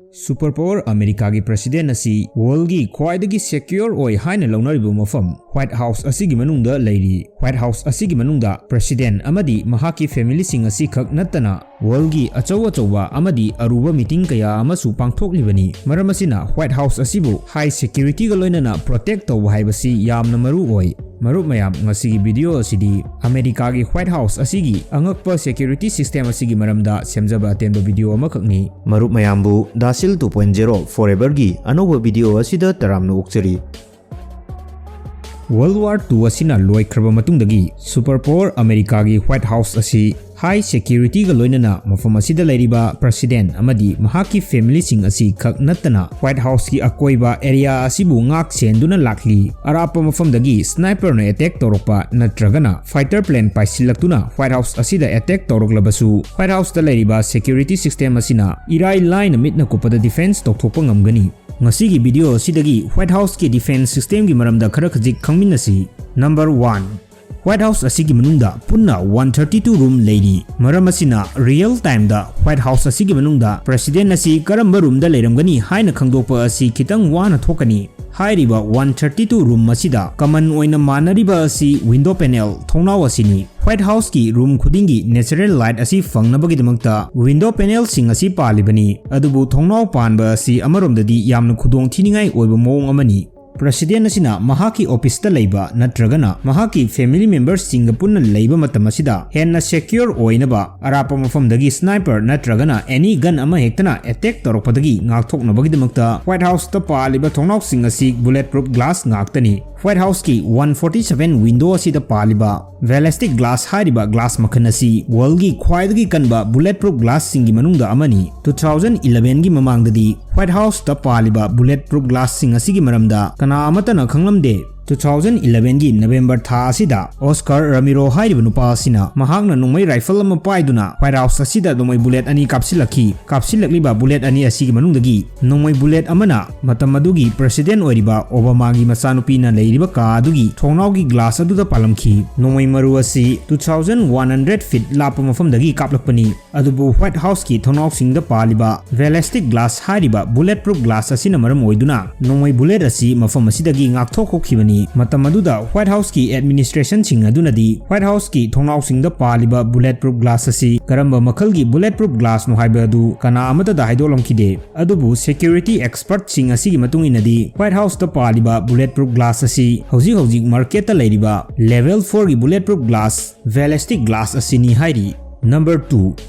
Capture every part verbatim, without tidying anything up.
Super power Americaꯒꯤ President ꯑꯁꯤ worldꯒꯤ ꯈ꯭ꯋꯥꯏꯗꯒꯤ secure ꯑꯣꯏ ꯍꯥꯏꯅ ꯂꯧꯅꯔꯤꯕ ꯃꯐꯝ White House ꯑꯁꯤꯒꯤ ꯃꯅꯨꯡꯗ ꯂꯩꯔꯤ꯫ White House ꯑꯁꯤꯒꯤ ꯃꯅꯨꯡꯗ President ꯑꯃꯗꯤ ꯃꯍꯥꯛꯀꯤ familyꯁꯤꯡ ꯑꯁꯤ ꯈꯛ ꯅꯠꯇꯅ worldꯒꯤ ꯑꯆꯧ ꯑꯆꯧꯕ ꯑꯃꯗꯤ ꯑꯔꯨꯕ meeting ꯀꯌꯥ ꯑꯃꯁꯨ ꯄꯥꯡꯊꯣꯛꯂꯤꯕꯅꯤ꯫ ꯃꯔꯝ ꯑꯁꯤꯅ White House ꯑꯁꯤꯕꯨ high securityꯒ ꯂꯣꯏꯅꯅ protect ꯇꯧꯕ ꯍꯥꯏꯕꯁꯤ ꯌꯥꯝꯅ ꯃꯔꯨ ꯑꯣꯏ꯫ ꯃꯔꯨꯞ ꯃꯌꯥꯝ, ꯉꯁꯤꯒꯤ video ꯑꯁꯤꯗꯤ Americaꯒꯤ White House ꯑꯁꯤꯒꯤ ꯑꯉꯛꯄ security system ꯑꯁꯤꯒꯤ ꯃꯔꯝꯗ ꯁꯦꯝꯖꯕ ꯑꯇꯦꯟꯕ video ꯑꯃꯈꯛꯅꯤ꯫ ꯃꯔꯨꯞ ꯃꯌꯥꯝꯕꯨ Dasil two point zero Foreverꯒꯤ ꯑꯅꯧꯕ video ꯑꯁꯤꯗ ꯇꯔꯥꯝꯅ ꯑꯣꯛꯆꯔꯤ꯫ World War Two ꯑꯁꯤꯅ ꯂꯣꯏꯈ꯭ꯔꯕ ꯃꯇꯨꯡꯗꯒꯤ super power Americaꯒꯤ White House ꯑꯁꯤ high securityꯒ ꯂꯣꯏꯅꯅ ꯃꯐꯝ ꯑꯁꯤꯗ ꯂꯩꯔꯤꯕ President ꯑꯃꯗꯤ ꯃꯍꯥꯛꯀꯤ familyꯁꯤꯡ ꯑꯁꯤ ꯈꯛ ꯅꯠꯇꯅ White Houseꯀꯤ ꯑꯀꯣꯏꯕ area ꯑꯁꯤꯕꯨ ꯉꯥꯛ ꯁꯦꯟꯗꯨꯅ ꯂꯥꯛꯂꯤ꯫ ꯑꯔꯥꯞꯄ ꯃꯐꯝꯗꯒꯤ sniperꯅ attack ꯇꯧꯔꯛꯄ ꯅꯠꯇ꯭ꯔꯒꯅ fighter plane ꯄꯥꯏꯁꯤꯜꯂꯛꯇꯨꯅ White House ꯑꯁꯤꯗ attack ꯇꯧꯔꯛꯂꯕꯁꯨ, White Houseꯇ ꯂꯩꯔꯤꯕ security system ꯑꯁꯤꯅ ꯏꯔꯥꯏ ꯂꯥꯏꯅ ꯃꯤꯠꯅ ꯀꯨꯞꯄꯗ defense ꯇꯧꯊꯣꯛꯄ ꯉꯝꯒꯅꯤ꯫ ꯉꯁꯤꯒꯤ video ꯑꯁꯤꯗꯒꯤ White Houseꯀꯤ defense systemꯒꯤ ꯃꯔꯝꯗ ꯈꯔ ꯈꯖꯤꯛ ꯈꯪꯃꯤꯟꯅꯁꯤ꯫ Number one, White House ꯑꯁꯤꯒꯤ ꯃꯅꯨꯡꯗ ꯄꯨꯟꯅ one thirty two room ꯂꯩꯔꯤ꯫ ꯃꯔꯝ ꯑꯁꯤꯅ real timeꯗ White House ꯑꯁꯤꯒꯤ ꯃꯅꯨꯡꯗ President ꯑꯁꯤ ꯀꯔꯝꯕ roomꯗ ꯂꯩꯔꯝꯒꯅꯤ ꯍꯥꯏꯅ ꯈꯪꯗꯣꯛꯄ ꯑꯁꯤ ꯈꯤꯇꯪ ꯋꯥꯅ ꯊꯣꯛꯀꯅꯤ꯫ ꯍꯥꯏꯔꯤꯕ one thirty two room ꯑꯁꯤꯗ common ꯑꯣꯏꯅ ꯃꯥꯟꯅꯔꯤꯕ ꯑꯁꯤ window panel, ꯊꯣꯡꯅꯥꯎ ꯑꯁꯤꯅꯤ꯫ White Houseꯀꯤ room ꯈꯨꯗꯤꯡꯒꯤ natural light ꯑꯁꯤ ꯐꯪꯅꯕꯒꯤꯗꯃꯛꯇ window panelꯁꯤꯡ ꯑꯁꯤ ꯄꯥꯜꯂꯤꯕꯅꯤ, ꯑꯗꯨꯕꯨ ꯊꯣꯡꯅꯥꯎ ꯄꯥꯟꯕ ꯑꯁꯤ ꯑꯃꯔꯣꯝꯗꯗꯤ ꯌꯥꯝꯅ ꯈꯨꯗꯣꯡ ꯊꯤꯅꯤꯡꯉꯥꯏ ꯑꯣꯏꯕ ꯃꯑꯣꯡ ꯑꯃꯅꯤ꯫ President ꯑꯁꯤꯅ ꯃꯍꯥꯛꯀꯤ officeꯇ ꯂꯩꯕ ꯅꯠꯇ꯭ꯔꯒꯅ ꯃꯍꯥꯛꯀꯤ family memberꯁꯤꯡꯒ ꯄꯨꯟꯅ ꯂꯩꯕ ꯃꯇꯝ ꯑꯁꯤꯗ ꯍꯦꯟꯅ secure ꯑꯣꯏꯅꯕ ꯑꯔꯥꯞꯄ ꯃꯐꯝꯗꯒꯤ sniper ꯅꯠꯇ꯭ꯔꯒꯅ any gun ꯑꯃ ꯍꯦꯛꯇꯅ attack ꯇꯧꯔꯛꯄꯗꯒꯤ ꯉꯥꯛꯊꯣꯛꯅꯕꯒꯤꯗꯃꯛꯇ White Houseꯇ ꯄꯥꯜꯂꯤꯕ ꯊꯣꯡꯅꯥꯎꯁꯤꯡ ꯑꯁꯤ bullet proof glass ꯉꯥꯛꯇꯅꯤ꯫ White Houseꯀꯤ one forty seven window ꯑꯁꯤꯗ ꯄꯥꯜꯂꯤꯕ ballistic glass ꯍꯥꯏꯔꯤꯕ glass ꯃꯈꯜ ꯑꯁꯤ worldꯒꯤ ꯈ꯭ꯋꯥꯏꯗꯒꯤ ꯀꯟꯕ bullet proof glassꯁꯤꯡꯒꯤ ꯃꯅꯨꯡꯗ ꯑꯃꯅꯤ꯫ Two thousand elevenꯒꯤ ꯃꯃꯥꯡꯗꯗꯤ White Houseꯇ ꯄꯥꯜꯂꯤꯕ bullet proof glassꯁꯤꯡ ꯑꯁꯤꯒꯤ ꯃꯔꯝꯗ ꯀꯅꯥ ꯑꯃꯠꯇꯅ ꯈꯪꯂꯝꯗꯦ꯫ ꯇꯨ ꯊꯥꯎꯖꯟ ꯏꯂꯚꯦꯟꯒꯤ ꯅꯕꯦꯝꯕꯔ ꯊꯥ ꯑꯁꯤꯗ ꯑꯣꯁꯀꯥꯔ ꯔꯥꯃꯤꯔꯣ ꯍꯥꯏꯔꯤꯕ ꯅꯨꯄꯥ ꯑꯁꯤꯅ ꯃꯍꯥꯛꯅ ꯅꯣꯡꯃꯩ ꯔꯥꯏꯐꯜ ꯑꯃ ꯄꯥꯏꯗꯨꯅ ꯋꯥꯏꯠ ꯍꯥꯎꯁ ꯑꯁꯤꯗ ꯅꯣꯡꯃꯩ ꯕꯨꯂꯦꯠ ꯑꯅꯤ ꯀꯥꯞꯁꯤꯜꯂꯛꯈꯤ꯫ ꯀꯥꯞꯁꯤꯜꯂꯛꯂꯤꯕ ꯕꯨꯂꯦꯠ ꯑꯅꯤ ꯑꯁꯤꯒꯤ ꯃꯅꯨꯡꯗꯒꯤ ꯅꯣꯡꯃꯩ ꯕꯨꯂꯦꯠ ꯑꯃꯅ ꯃꯇꯝ ꯑꯗꯨꯒꯤ ꯄ꯭ꯔꯦꯁꯤꯗꯦꯟ ꯑꯣꯏꯔꯤꯕ ꯑꯣꯕꯥꯃꯥꯒꯤ ꯃꯆꯥꯅꯨꯄꯤꯅ ꯂꯩꯔꯤꯕ ꯀꯥ ꯑꯗꯨꯒꯤ ꯊꯣꯡꯅꯥꯎꯒꯤ ꯒ꯭ꯂꯥꯁ ꯑꯗꯨꯗ ꯄꯥꯜꯂꯝꯈꯤ꯫ ꯅꯣꯡꯃꯩ ꯃꯔꯨ ꯑꯁꯤ two thousand one hundred feet ꯂꯥꯞꯄ ꯃꯐꯝꯗꯒꯤ ꯀꯥꯞꯂꯛꯄꯅꯤ꯫ ꯑꯗꯨꯕꯨ ꯋꯥꯏꯠ ꯍꯥꯎꯁꯀꯤ ꯊꯣꯡꯅꯥꯎꯁꯤꯡꯗ ꯄꯥꯜꯂꯤꯕ ꯕꯦꯂꯦꯁꯇꯤꯛ ꯒ꯭ꯂꯥꯁ ꯍꯥꯏꯔꯤꯕ ꯕꯨꯂꯦꯠ ꯄ꯭ꯔꯨꯐ ꯒ꯭ꯂꯥꯁ ꯑꯁꯤꯅ ꯃꯔꯝ ꯑꯣꯏꯗꯨꯅ ꯅꯣꯡꯃꯩ ꯕꯨꯂꯦꯠ ꯑꯁꯤ ꯃꯐꯝ ꯑꯁꯤꯗꯒꯤ ꯉꯥꯛꯊꯣꯛꯍꯧꯈꯤꯕꯅꯤ꯫ ꯃꯇꯝ ꯑꯗꯨꯗ ꯋꯥꯏꯠ ꯍꯥꯎꯁꯀꯤ ꯑꯦꯗꯃꯤꯅꯤꯁꯇ꯭ꯔꯦꯁꯟꯁꯤꯡ ꯑꯗꯨꯅꯗꯤ ꯋꯥꯏꯠ ꯍꯥꯎꯁꯀꯤ ꯊꯣꯡꯅꯥꯎꯁꯤꯡꯗ ꯄꯥꯜꯂꯤꯕ ꯕꯨꯂꯦꯠ ꯄ꯭ꯔꯨꯐ ꯒ꯭ꯂꯥꯁ ꯑꯁꯤ ꯀꯔꯝꯕ ꯃꯈꯜꯒꯤ ꯕꯨꯂꯦꯠ ꯄ꯭ꯔꯨꯐ ꯒ꯭ꯂꯥꯁꯅꯣ ꯍꯥꯏꯕ ꯑꯗꯨ ꯀꯅꯥ ꯑꯃꯠꯇꯗ ꯍꯥꯏꯗꯣꯛꯂꯝꯈꯤꯗꯦ꯫ ꯑꯗꯨꯕꯨ ꯁꯦꯀ꯭ꯌꯨꯔꯤꯇꯤ ꯑꯦꯛꯁꯄꯔꯠꯁꯤꯡ ꯑꯁꯤꯒꯤ ꯃꯇꯨꯡ ꯏꯟꯅꯗꯤ ꯋꯥꯏꯠ ꯍꯥꯎꯁꯇ ꯄꯥꯜꯂꯤꯕ ꯕꯨꯂꯦꯠ ꯄ꯭ꯔꯨꯐ ꯒ꯭ꯂꯥꯁ ꯑꯁꯤ ꯍꯧꯖꯤꯛ ꯍꯧꯖꯤꯛ ꯃꯥꯔꯀꯦꯠꯇ ꯂꯩꯔꯤꯕ ꯂꯦꯚꯦꯜ ꯐꯣꯔꯒꯤ ꯕꯨꯂꯦꯠ ꯄ꯭ꯔꯨꯐ ꯒ꯭ꯂꯥꯁ ꯕꯦꯂꯦꯁꯇꯤꯛ ꯒ꯭ꯂꯥꯁ ꯑꯁꯤꯅꯤ ꯍꯥꯏꯔꯤ꯫ Number two,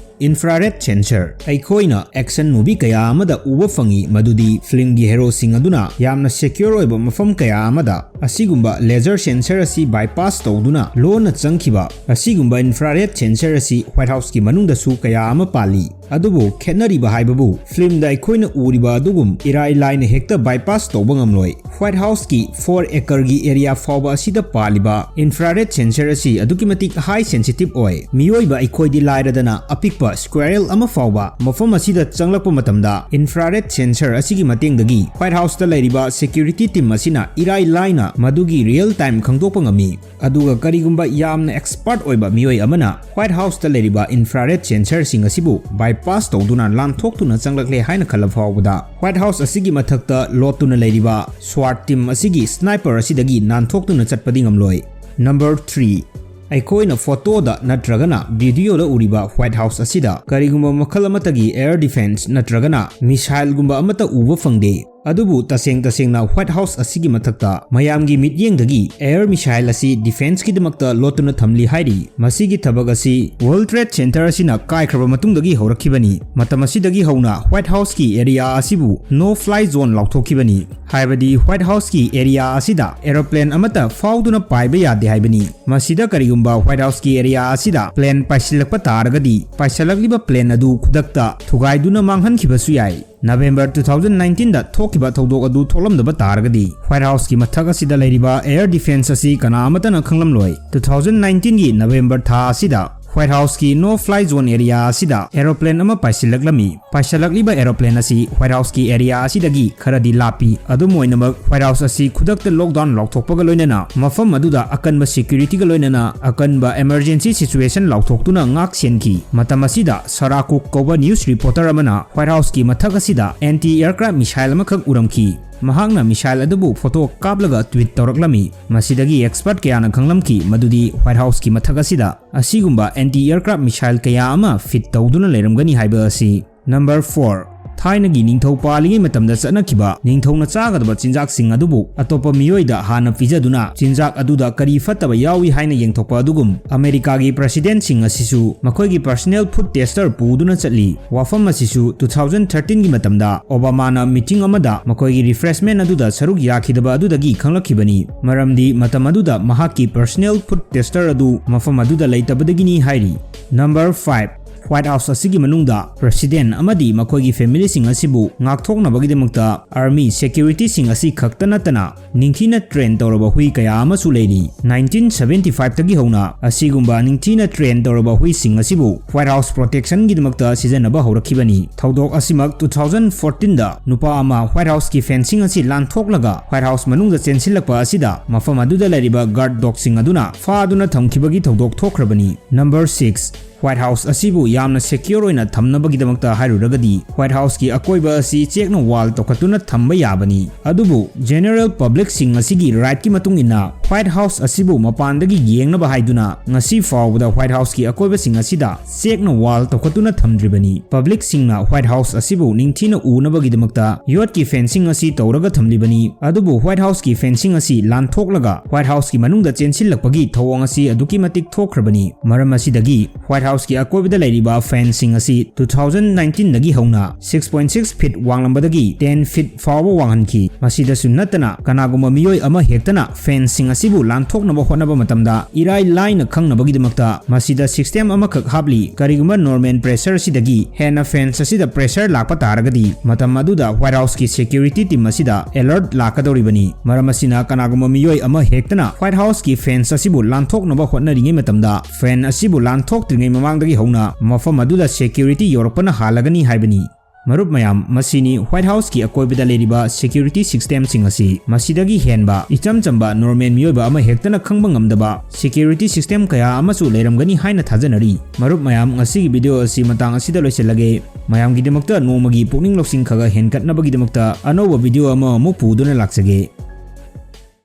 infrared sensor. ꯑꯩꯈꯣꯏꯅ ꯑꯦꯛꯁꯟ ꯃꯨꯚꯤ ꯀꯌꯥ ꯑꯃꯗ ꯎꯕ ꯐꯪꯏ, ꯃꯗꯨꯗꯤ ꯐꯤꯂꯝꯒꯤ ꯍꯦꯔꯣꯁꯤꯡ ꯑꯗꯨꯅ ꯌꯥꯝꯅ ꯁꯦꯀ꯭ꯌꯣꯔ ꯑꯣꯏꯕ ꯃꯐꯝ ꯀꯌꯥ ꯑꯃꯗ ꯑꯁꯤꯒꯨꯝꯕ ꯂꯦꯖꯔ ꯁꯦꯟꯁꯔ ꯑꯁꯤ ꯕꯥꯏꯄꯥꯁ ꯇꯧꯗꯨꯅ ꯂꯣꯟꯅ ꯆꯪꯈꯤꯕ꯫ ꯑꯁꯤꯒꯨꯝꯕ ꯏꯟꯐ꯭ꯔꯥꯔꯦꯗ ꯁꯦꯟꯁꯔ ꯑꯁꯤ ꯋꯥꯏꯠ ꯍꯥꯎꯁꯀꯤ ꯃꯅꯨꯡꯗꯁꯨ ꯀꯌꯥ ꯑꯃ ꯄꯥꯜꯂꯤ꯫ ꯑꯗꯨꯕꯨ ꯈꯦꯠꯅꯔꯤꯕ ꯍꯥꯏꯕꯕꯨ ꯐꯤꯂꯝꯗ ꯑꯩꯈꯣꯏꯅ ꯎꯔꯤꯕ ꯑꯗꯨꯒꯨꯝ ꯏꯔꯥꯏ ꯂꯥꯏꯅ ꯍꯦꯛꯇ ꯕꯥꯏꯄꯥꯁ ꯇꯧꯕ ꯉꯝꯂꯣꯏ꯫ ꯋꯥꯏꯠ ꯍꯥꯎꯁꯀꯤ ꯐꯣꯔ ꯑꯦꯀꯔꯒꯤ ꯑꯦꯔꯤꯌꯥ ꯐꯥꯎꯕ ꯑꯁꯤꯗ ꯄꯥꯜꯂꯤꯕ ꯏꯟꯐ꯭ꯔꯥꯔꯦꯗ ꯁꯦꯟꯁꯔ ꯑꯁꯤ ꯑꯗꯨꯛꯀꯤ ꯃꯇꯤꯛ ꯍꯥꯏ ꯁꯦꯟꯁꯤꯇꯤꯚ ꯑꯣꯏ꯫ ꯃꯤꯑꯣꯏꯕ ꯑꯩꯈꯣꯏꯗꯤ ꯂꯥꯏꯔꯗꯅ ꯑꯄꯤꯛꯄ ꯁ꯭ꯀ꯭ꯋꯦꯔꯦꯜ ꯑꯃ ꯐꯥꯎꯕ ꯃꯐꯝ ꯑꯁꯤꯗ ꯆꯪꯂꯛꯄ ꯃꯇꯝꯗ ꯏꯟꯐ꯭ꯔꯥꯔꯦꯗ ꯁꯦꯟꯁꯔ ꯑꯁꯤꯒꯤ ꯃꯇꯦꯡꯗꯒꯤ ꯋꯥꯏꯠ ꯍꯥꯎꯁꯇ ꯂꯩꯔꯤꯕ ꯁꯦꯀ꯭ꯌꯨꯔꯤꯇꯤ ꯇꯤꯝ ꯑꯁꯤꯅ ꯏꯔꯥꯏ ꯂꯥꯏꯅ ꯃꯗꯨꯒꯤ ꯔꯤꯌꯦꯜ ꯇꯥꯏꯝ ꯈꯪꯗꯣꯛꯄ ꯉꯝꯃꯤ꯫ ꯑꯗꯨꯒ ꯀꯔꯤꯒꯨꯝꯕ ꯌꯥꯝꯅ ꯑꯦꯛꯁꯄꯔꯠ ꯑꯣꯏꯕ ꯃꯤꯑꯣꯏ ꯑꯃꯅ ꯋꯥꯏꯠ ꯍꯥꯎꯁꯇ ꯂꯩꯔꯤꯕ ꯏꯟꯐ꯭ꯔꯥꯔꯦꯗ ꯁꯦꯟꯁꯔꯁꯤꯡ ꯑꯁꯤꯕꯨ ꯕꯥꯏꯄꯥꯁ ꯇꯧꯗꯨꯅ ꯂꯥꯟꯊꯣꯛꯇꯨꯅ ꯆꯪꯂꯛꯂꯦ ꯍꯥꯏꯅ ꯈꯜꯂꯕ ꯐꯥꯎꯕꯗ ꯋꯥꯏꯠ ꯍꯥꯎꯁ ꯑꯁꯤꯒꯤ ꯃꯊꯛꯇ ꯂꯣꯠꯇꯨꯅ ꯂꯩꯔꯤꯕ ꯁ꯭ꯋꯥꯠ ꯇꯤꯝ ꯑꯁꯤꯒꯤ ꯁ꯭ꯅꯥꯏꯄꯔ ꯑꯁꯤꯗꯒꯤ ꯅꯥꯟꯊꯣꯛꯇꯨꯅ ꯆꯠꯄꯗꯤ ꯉꯝꯂꯣꯏ꯫ ꯅꯝꯕꯔ ꯊ꯭ꯔꯤ, ꯑꯩꯈꯣꯏꯅ ꯐꯣꯇꯣꯗ ꯅꯠꯇ꯭ꯔꯒꯅ ꯚꯤꯗꯤꯑꯣꯗ ꯎꯔꯤꯕ ꯋꯥꯏꯠ ꯍꯥꯎꯁ ꯑꯁꯤꯗ ꯀꯔꯤꯒꯨꯝꯕ ꯃꯈꯜ ꯑꯃꯠꯇꯒꯤ ꯑꯦꯌꯔ ꯗꯤꯐꯦꯟꯁ ꯅꯠꯇ꯭ꯔꯒꯅ ꯃꯤꯁꯥꯏꯜꯒꯨꯝꯕ ꯑꯃꯠꯇ ꯎꯕ ꯐꯪꯗꯦ꯫ ꯑꯗꯨꯕꯨ ꯇꯁꯦꯡ ꯇꯁꯦꯡꯅ ꯋꯥꯏꯠ ꯍꯥꯎꯁ ꯑꯁꯤꯒꯤ ꯃꯊꯛꯇ ꯃꯌꯥꯝꯒꯤ ꯃꯤꯠꯌꯦꯡꯗꯒꯤ ꯑꯦꯌꯔ ꯃꯤꯁꯥꯏꯜ ꯑꯁꯤ ꯗꯤꯐꯦꯟꯁꯀꯤꯗꯃꯛꯇ ꯂꯣꯠꯇꯨꯅ ꯊꯝꯂꯤ ꯍꯥꯏꯔꯤ꯫ ꯃꯁꯤꯒꯤ ꯊꯕꯛ ꯑꯁꯤ ꯋꯥꯔꯜꯗ ꯇ꯭ꯔꯦꯗ ꯁꯦꯟꯇꯔ ꯑꯁꯤꯅ ꯀꯥꯏꯈ꯭ꯔꯕ ꯃꯇꯨꯡꯗꯒꯤ ꯍꯧꯔꯛꯈꯤꯕꯅꯤ꯫ ꯃꯇꯝ ꯑꯁꯤꯗꯒꯤ ꯍꯧꯅ ꯋꯥꯏꯠ ꯍꯥꯎꯁꯀꯤ ꯑꯦꯔꯤꯌꯥ ꯑꯁꯤꯕꯨ ꯅꯣ ꯐ꯭ꯂꯥꯏ ꯖꯣꯟ ꯂꯥꯎꯊꯣꯛꯈꯤꯕꯅꯤ꯫ ꯍꯥꯏꯕꯗꯤ ꯋꯥꯏꯠ ꯍꯥꯎꯁꯀꯤ ꯑꯦꯔꯤꯌꯥ ꯑꯁꯤꯗ ꯑꯦꯔꯣꯄ꯭ꯂꯦꯟ ꯑꯃꯠꯇ ꯐꯥꯎꯗꯨꯅ ꯄꯥꯏꯕ ꯌꯥꯗꯦ ꯍꯥꯏꯕꯅꯤ꯫ ꯃꯁꯤꯗ ꯀꯔꯤꯒꯨꯝꯕ ꯋꯥꯏꯠ ꯍꯥꯎꯁꯀꯤ ꯑꯦꯔꯤꯌꯥ ꯑꯁꯤꯗ ꯄ꯭ꯂꯦꯟ ꯄꯥꯏꯁꯤꯜꯂꯛꯄ ꯇꯥꯔꯒꯗꯤ ꯄꯥꯏꯁꯤꯜꯂꯛꯂꯤꯕ ꯄ꯭ꯂꯦꯟ ꯑꯗꯨ ꯈꯨꯗꯛꯇ ꯊꯨꯒꯥꯏꯗꯨꯅ ꯃꯥꯡꯍꯟꯈꯤꯕꯁꯨ ꯌꯥꯏ꯫ November two thousand nineteen ꯗ ꯊꯣꯛꯈꯤꯕ ꯊꯧꯗꯣꯛ ꯑꯗꯨ ꯊꯣꯛꯂꯝꯗꯕ ꯇꯥꯔꯒꯗꯤ, White House ꯀꯤ ꯃꯊꯛ ꯑꯁꯤꯗ ꯂꯩꯔꯤꯕ air defense ꯑꯁꯤ ꯀꯅꯥ ꯑꯃꯠꯇꯅ ꯈꯪꯂꯝꯂꯣꯏ꯫ Two thousand nineteen ꯒꯤ November ꯊꯥ ꯑꯁꯤꯗ White House ꯀꯤ no fly zone area ꯑꯁꯤꯗ aeroplane ꯑꯃ ꯄꯥꯏꯁꯤꯜꯂꯛꯂꯝꯃꯤ꯫ ꯄꯥꯏꯁꯤꯜꯂꯛꯂꯤꯕ aeroplane ꯑꯁꯤ White House ꯀꯤ area ꯑꯁꯤꯗꯒꯤ ꯈꯔꯗꯤ ꯂꯥꯞꯄꯤ꯫ ꯑꯗꯨꯝ ꯑꯣꯏꯅꯃꯛ, White House ꯑꯁꯤ ꯈꯨꯗꯛꯇ lockdown ꯂꯥꯎꯊꯣꯛꯄꯒ ꯂꯣꯏꯅꯅ ꯃꯐꯝ ꯑꯗꯨꯗ ꯑꯀꯟꯕ security ꯒ ꯂꯣꯏꯅꯅ ꯑꯀꯟꯕ emergency situation ꯂꯥꯎꯊꯣꯛꯇꯨꯅ ꯉꯥꯛ ꯁꯦꯟꯈꯤ꯫ ꯃꯇꯝ ꯑꯁꯤꯗ Sarah Cook ꯀꯧꯕ news reporter ꯑꯃꯅ White House ꯀꯤ ꯃꯊꯛ ꯑꯁꯤꯗ anti aircraft missile ꯑꯃꯈꯛ ꯎꯔꯝꯈꯤ꯫ ꯃꯍꯥꯛꯅ missile ꯑꯗꯨꯕꯨ photo ꯀꯥꯞꯂꯒ tweet ꯇꯧꯔꯛꯂꯝꯃꯤ꯫ ꯃꯁꯤꯗꯒꯤ expert ꯀꯌꯥꯅ ꯈꯪꯂꯝꯈꯤ ꯃꯗꯨꯗꯤ White House ꯀꯤ ꯃꯊꯛ ꯑꯁꯤꯗ ꯑꯁꯤꯒꯨꯝꯕ anti aircraft missile ꯀꯌꯥ ꯑꯃ fit ꯇꯧꯗꯨꯅ ꯂꯩꯔꯝꯒꯅꯤ ꯍꯥꯏꯕ ꯑꯁꯤ꯫ Number four, ꯊꯥꯏꯅꯒꯤ ꯅꯤꯡꯊꯧ ꯄꯥꯜꯂꯤꯉꯩ ꯃꯇꯝꯗ ꯆꯠꯅꯈꯤꯕ ꯅꯤꯡꯊꯧꯅ ꯆꯥꯒꯗꯕ ꯆꯤꯟꯖꯥꯛꯁꯤꯡ ꯑꯗꯨꯕꯨ ꯑꯇꯣꯞꯄ ꯃꯤꯑꯣꯏꯗ ꯍꯥꯟꯅ ꯄꯤꯖꯗꯨꯅ ꯆꯤꯟꯖꯥꯛ ꯑꯗꯨꯗ ꯀꯔꯤ ꯐꯠꯇꯕ ꯌꯥꯎꯏ ꯍꯥꯏꯅ ꯌꯦꯡꯊꯣꯛꯄ ꯑꯗꯨꯒꯨꯝ, ꯑꯃꯦꯔꯤꯀꯥꯒꯤ president ꯁꯤꯡ ꯑꯁꯤꯁꯨ ꯃꯈꯣꯏꯒꯤ personal food tester ꯄꯨꯗꯨꯅ ꯆꯠꯂꯤ꯫ ꯋꯥꯐꯝ ꯑꯁꯤꯁꯨ two thousand thirteen ꯒꯤ ꯃꯇꯝꯗ ꯑꯣꯕꯥꯃꯥꯅ meeting ꯑꯃꯗ ꯃꯈꯣꯏꯒꯤ refreshment ꯑꯗꯨꯗ ꯁꯔꯨꯛ ꯌꯥꯈꯤꯗꯕ ꯑꯗꯨꯗꯒꯤ ꯈꯪꯂꯛꯈꯤꯕꯅꯤ, ꯃꯔꯝꯗꯤ ꯃꯇꯝ ꯑꯗꯨꯗ ꯃꯍꯥꯛꯀꯤ personal food tester ꯑꯗꯨ ꯃꯐꯝ ꯑꯗꯨꯗ ꯂꯩꯇꯕꯗꯒꯤꯅꯤ ꯍꯥꯏꯔꯤ꯫ Number five, White House ꯑꯁꯤꯒꯤ ꯃꯅꯨꯡꯗ president ꯑꯃꯗꯤ ꯃꯈꯣꯏꯒꯤ family ꯁꯤꯡ ꯑꯁꯤꯕꯨ ꯉꯥꯛꯊꯣꯛꯅꯕꯒꯤꯗꯃꯛꯇ army security ꯁꯤꯡ ꯑꯁꯤ ꯈꯛꯇ ꯅꯠꯇꯅ ꯅꯤꯡꯊꯤꯅ train ꯇꯧꯔꯕ ꯍꯨꯏ ꯀꯌꯥ ꯑꯃꯁꯨ ꯂꯩꯔꯤ꯫ Nineteen seventy five ꯇꯒꯤ ꯍꯧꯅ ꯑꯁꯤꯒꯨꯝꯕ ꯅꯤꯡꯊꯤꯅ train ꯇꯧꯔꯕ ꯍꯨꯏꯁꯤꯡ ꯑꯁꯤꯕꯨ White House protection ꯒꯤꯗꯃꯛꯇ ꯁꯤꯖꯤꯟꯅꯕ ꯍꯧꯔꯛꯈꯤꯕꯅꯤ꯫ ꯊꯧꯗꯣꯛ ꯑꯁꯤꯃꯛ two thousand fourteen ꯗ ꯅꯨꯄꯥ ꯑꯃ White House ꯀꯤ fencing ꯑꯁꯤ ꯂꯥꯟꯊꯣꯛꯂꯒ White House ꯃꯅꯨꯡꯗ ꯆꯦꯟꯁꯤꯜꯂꯛꯄ ꯑꯁꯤꯗ ꯃꯐꯝ ꯑꯗꯨꯗ ꯂꯩꯔꯤꯕ guard dog ꯁꯤꯡ ꯑꯗꯨꯅ ꯐꯥꯗꯨꯅ ꯊꯝꯈꯤꯕꯒꯤ ꯊꯧꯗꯣꯛ ꯊꯣꯛꯈ꯭ꯔꯕꯅꯤ꯫ Number six, White House ꯑꯁꯤꯕꯨ ꯌꯥꯝꯅ secure ꯑꯣꯏꯅ ꯊꯝꯅꯕꯒꯤꯗꯃꯛꯇ ꯍꯥꯏꯔꯨꯔꯒꯗꯤ, White House ꯀꯤ ꯑꯀꯣꯏꯕ ꯑꯁꯤ ꯆꯦꯛꯅ wall ꯇꯧꯈꯠꯇꯨꯅ ꯊꯝꯕ ꯌꯥꯕꯅꯤ꯫ ꯑꯗꯨꯕꯨ general public ꯁꯤꯡ ꯑꯁꯤꯒꯤ right ꯀꯤ ꯃꯇꯨꯡ ꯏꯟꯅ White House ꯑꯁꯤꯕꯨ ꯃꯄꯥꯟꯗꯒꯤ ꯌꯦꯡꯅꯕ ꯍꯥꯏꯗꯨꯅ ꯉꯁꯤ ꯐꯥꯎꯕꯗ White House ꯀꯤ ꯑꯀꯣꯏꯕꯁꯤꯡ ꯑꯁꯤꯗ ꯆꯦꯛꯅ wall ꯇꯧꯈꯠꯇꯨꯅ ꯊꯝꯗ꯭ꯔꯤꯕꯅꯤ꯫ Public ꯁꯤꯡꯅ White House ꯑꯁꯤꯕꯨ ꯅꯤꯡꯊꯤꯅ ꯎꯅꯕꯒꯤꯗꯃꯛꯇ ꯌꯣꯠꯀꯤ fencing ꯑꯁꯤ ꯇꯧꯔꯒ ꯊꯝꯂꯤꯕꯅꯤ꯫ ꯑꯗꯨꯕꯨ White House ꯀꯤ fencing ꯑꯁꯤ ꯂꯥꯟꯊꯣꯛꯂꯒ White House ꯀꯤ ꯃꯅꯨꯡꯗ ꯆꯦꯟꯁꯤꯜꯂꯛꯄꯒꯤ ꯊꯧꯑꯣꯡ ꯑꯁꯤ ꯑꯗꯨꯛꯀꯤ ꯃꯇꯤꯛ ꯊꯣꯛꯈ꯭ꯔꯕꯅꯤ꯫ ꯃꯔꯝ ꯑꯁꯤꯗꯒꯤ White House House ꯀꯤ ꯑꯀꯣꯏꯕꯗ ꯂꯩꯔꯤꯕ fan ꯁꯤꯡ ꯑꯁꯤ two thousand nineteen ꯗꯒꯤ ꯍꯧꯅ six point six feet ꯋꯥꯡꯂꯝꯕꯗꯒꯤ ten feet ꯐꯥꯎꯕ ꯋꯥꯡꯍꯟꯈꯤ꯫ ꯃꯁꯤꯗꯁꯨ ꯅꯠꯇꯅ, ꯀꯅꯥꯒꯨꯝꯕ ꯃꯤꯑꯣꯏ ꯑꯃ ꯍꯦꯛꯇꯅ fan ꯁꯤꯡ ꯑꯁꯤꯕꯨ ꯂꯥꯟꯊꯣꯛꯅꯕ ꯍꯣꯠꯅꯕ ꯃꯇꯝꯗ ꯏꯔꯥꯏ ꯂꯥꯏꯅ ꯈꯪꯅꯕꯒꯤꯗꯃꯛꯇ ꯃꯁꯤꯗ system ꯑꯃꯈꯛ ꯍꯥꯞꯂꯤ꯫ ꯀꯔꯤꯒꯨꯝꯕ normal pressure ꯑꯁꯤꯗꯒꯤ ꯍꯦꯟꯅ fans ꯑꯁꯤꯗ pressure ꯂꯥꯛꯄ ꯇꯥꯔꯒꯗꯤ, ꯃꯇꯝ ꯑꯗꯨꯗ White House ꯀꯤ security team ꯑꯁꯤꯗ alert ꯂꯥꯛꯀꯗꯧꯔꯤꯕꯅꯤ꯫ ꯃꯔꯝ ꯑꯁꯤꯅ, ꯀꯅꯥꯒꯨꯝꯕ ꯃꯤꯑꯣꯏ ꯑꯃ ꯍꯦꯛꯇꯅ White House ꯀꯤ fence ꯑꯁꯤꯕꯨ ꯂꯥꯟꯊꯣꯛꯅꯕ ꯍꯣꯠꯅꯔꯤꯉꯩ ꯃꯇꯝꯗ, fan ꯑꯁꯤꯕꯨ ꯂꯥꯟꯊꯣꯛꯇ꯭ꯔꯤꯉꯩ ꯃꯃꯥꯡꯗꯒꯤ ꯍꯧꯅ ꯃꯐꯝ ꯑꯗꯨꯗ security ꯌꯧꯔꯛꯄꯅ ꯍꯥꯜꯂꯒꯅꯤ ꯍꯥꯏꯕꯅꯤ꯫ ꯃꯔꯨꯞ ꯃꯌꯥꯝ, ꯃꯁꯤꯅꯤ White House ꯀꯤ ꯑꯀꯣꯏꯕꯗ ꯂꯩꯔꯤꯕ security system ꯁꯤꯡ ꯑꯁꯤ꯫ ꯃꯁꯤꯗꯒꯤ ꯍꯦꯟꯕ ꯏꯆꯝ ꯆꯝꯕ normal ꯃꯤꯑꯣꯏꯕ ꯑꯃ ꯍꯦꯛꯇꯅ ꯈꯪꯕ ꯉꯝꯗꯕ security system ꯀꯌꯥ ꯑꯃꯁꯨ ꯂꯩꯔꯝꯒꯅꯤ ꯍꯥꯏꯅ ꯊꯥꯖꯅꯔꯤ꯫ ꯃꯔꯨꯞ ꯃꯌꯥꯝ, ꯉꯁꯤꯒꯤ video ꯑꯁꯤ ꯃꯇꯥꯡ ꯑꯁꯤꯗ ꯂꯣꯏꯁꯤꯜꯂꯒꯦ꯫ ꯃꯌꯥꯝꯒꯤꯗꯃꯛꯇ ꯅꯣꯡꯃꯒꯤ ꯄꯨꯛꯅꯤꯡ ꯂꯧꯁꯤꯡ ꯈꯔ ꯍꯦꯟꯒꯠꯅꯕꯒꯤꯗꯃꯛꯇ ꯑꯅꯧꯕ video ꯑꯃꯃꯨꯛ ꯄꯨꯗꯨꯅ ꯂꯥꯛꯆꯒꯦ꯫